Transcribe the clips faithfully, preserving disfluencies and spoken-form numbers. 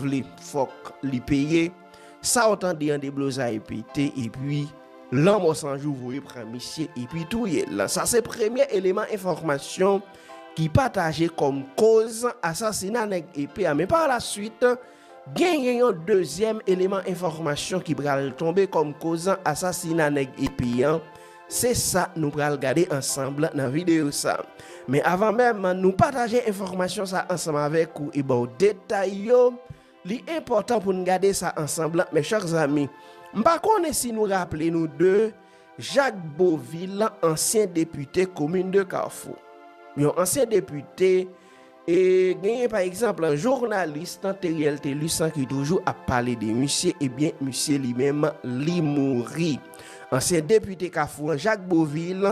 vle, fòk li peye. Sa w tande an, deblozay pete, epi lanmò san jou voye pran misye epi touye l. Sa se premye eleman enfòmasyon ki pataje kòm koz asasina nèg epe a. Men pa la swit, genyen yon dezyèm eleman enfòmasyon ki pral tonbe kòm koz asasina nèg epe an. Se sa nou pral gade ansanm nan videyo sa. Men avan menm nou pataje enfòmasyon sa ansanm avèk ou e ba w detay yo, li enpòtan pou n gade sa ansanm, mes chers amis. M pa konnen si nou raple nou de Jacques Beauvil, ansyen depite komin de Kafou. Yon ansyen depite, e genyen pa egzanp jounalis Theriel Thelus ki toujou ap pale de misye, ebyen misye li menm li mouri. Ansyen depite Kafou an, Jacques Beauvil,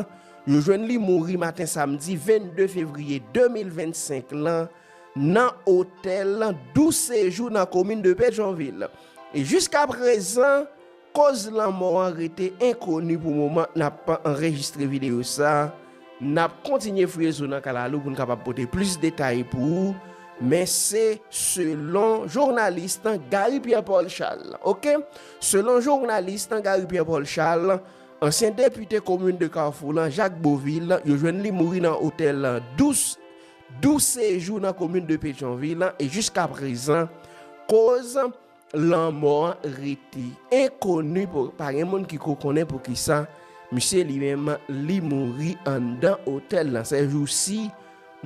yo jwenn li mouri maten samdi vennde fevriye de mil vennsenk lan nan otèl Doux Séjour nan komin de Petyonvil. E jiska prezan, koz lanmò an rete enkoni pou moman n ap anrejistre videyo sa. N ap kontinye fouye zo nan kalalou pou n kapab pote plis detay pou ou. Men se selon jounalis Gary Pierre Paul Charles. Oke? Selon jounalis Gary Pierre Paul Charles, ansyen depite komin de Kafou lan, Jacques Beauvil, yo jwenn li mouri nan otèl Doux, Doux Séjour nan komin de Petyonvil lan, e jiska prezan, koz lanmò an rete enkoni, pou pa gen moun ki ko konnen poukisa misye li menm li mouri anndan otèl lan. Sèjousi,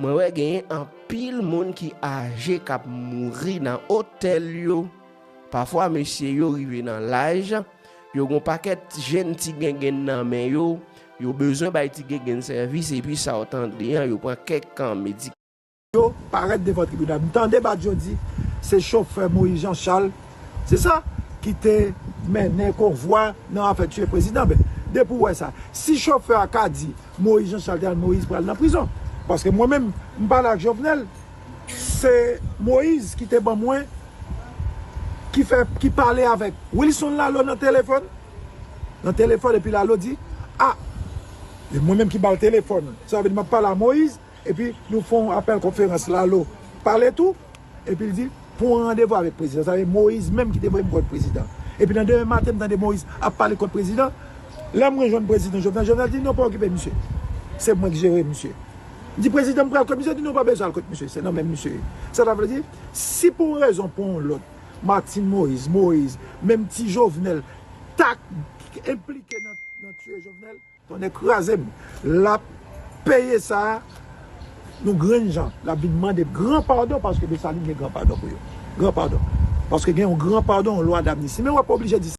mwen wè genyen anpil moun ki aje k ap mouri nan otèl yo. Pafwa mesye yo rive nan laj, yo gon pakèt jèn ti gengenn nan men yo, yo bezwen bay ti gengenn sèvis, epi sa w tande an, yo pran kèk medikaman. Yo parèt devan tribinal. M tande Badio di se chofè Moïse Jean Charles, se sa, ki te mennen konvwa nan afè tiye prezidan. Ben, depi w wè sa, si chofè a ka di Moïse Jean Charles te al, Moïse pral nan prizon. Paske mwen menm, m pale ak Jovenel, se Moïse ki te ban mwen, ki fè, ki pale avèk Wilson Lalo nan telefòn. Nan telefòn, epi Lalo di, a, e mwen menm ki ba l telefòn. Sa vle di m ap pale a Moïse, epi nou fè yon apèl konferans, Lalo pale tou, epi l di, pran randevou avèk prezidan. Sa vle Moïse menm ki te voye m kot prezidan. Epi nan demen maten, m tande Moïse ap pale kot prezidan. Lè m rejwenn prezidan Jovenel, Jovenel di, non, pa okipe misye. Se mwen ki jere misye. M di, prezidan, m pral kot misye. Li di, non, pa bezwen al kot misye. Se nan men misye. Sa ta vle di, si pou yon rezon, pou yon lòt, Martine Moïse, Moïse, menm ti Jovenel, ta enplike nan, nan tiye Jovenel, tonnè kraze m. L ap peye sa, nou grenn jan. L ap vin mande gran padon, paske Desalin gen gran padon pou yo. Gran padon. Paske gen yon gran padon, yon lwa damnisti. Men w ap oblije di